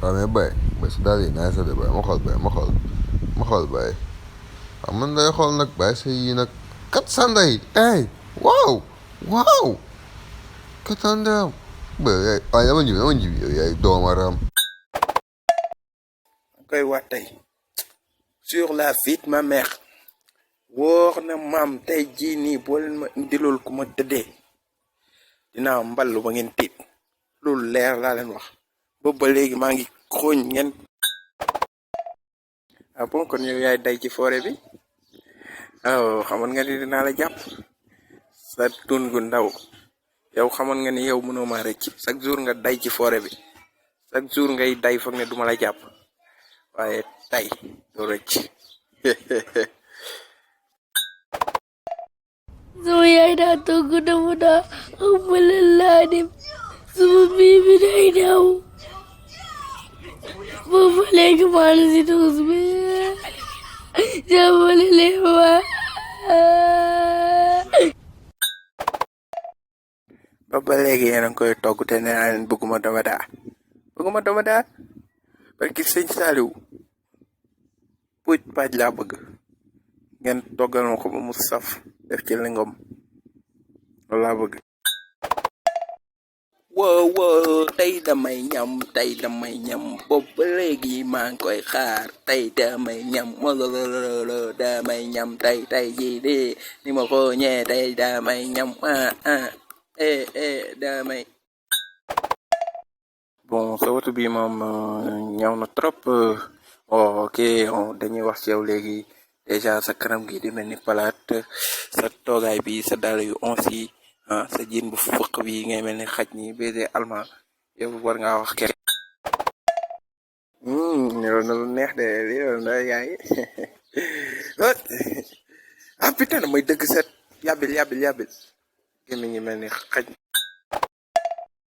waaw mais bay si daal yi naaj sa de bay ma xool bay waaw man day xool nag bay sa yii nag kat sanday ey waaw waaw kat sanday bay waaye dama njibi yow yaay doomaram koy wax tey sur la vie de ma mère wóor na maam tey jii nii boo leen ma indilul ku ma tëddee dinaa mballu ba ngeen tiit loolu leer laa leen wax boobu ba léegi maa ngi xooñ ngeen. Ah bon kon yow yaay day ci forêt bi waaw xamoon nga ni dinaa la jàpp sa tun gu ndaw yow xamoon nga ni yow mënoo maa rëcc chaque jour nga day ci forêt bi chaque jour ngay day foog ne duma la jàpp waaye tay doo rëcc. sama yaay daa togg dama daa xamale laa dem sama bii bi day daw boobu léegi maa ngi si tuus bi jàppale leen ma. ba léegi yéen a ngi koy togg te nee naa leen bëgguma dama daa parce que sëñ Saliou puuj paaj laa bëgg ngeen toggal ma ko ba mu saf def ci lingom loolu laa bëgg. wow tey damay ñam boobu ba léegi maa ngi koy xaar tey damay ñam molololo damay ñam tey jii de ni ma ko ñee tey damay ñam damay. Bon sa watu bi moom ñaw na trop ok dañuy wax ci yow léegi déjà sa kanam gi di mel ni palaat sa toogaay bi sa dàll yu ons yi sa jiin bu fëq bi ngay mel ni xaj ni baiser allemand yow war ngaa wax kenn. loolu na lu neex de li loolu na yaay ah putain may dëgg set yàbbil gémmi ngi mel ni xaj.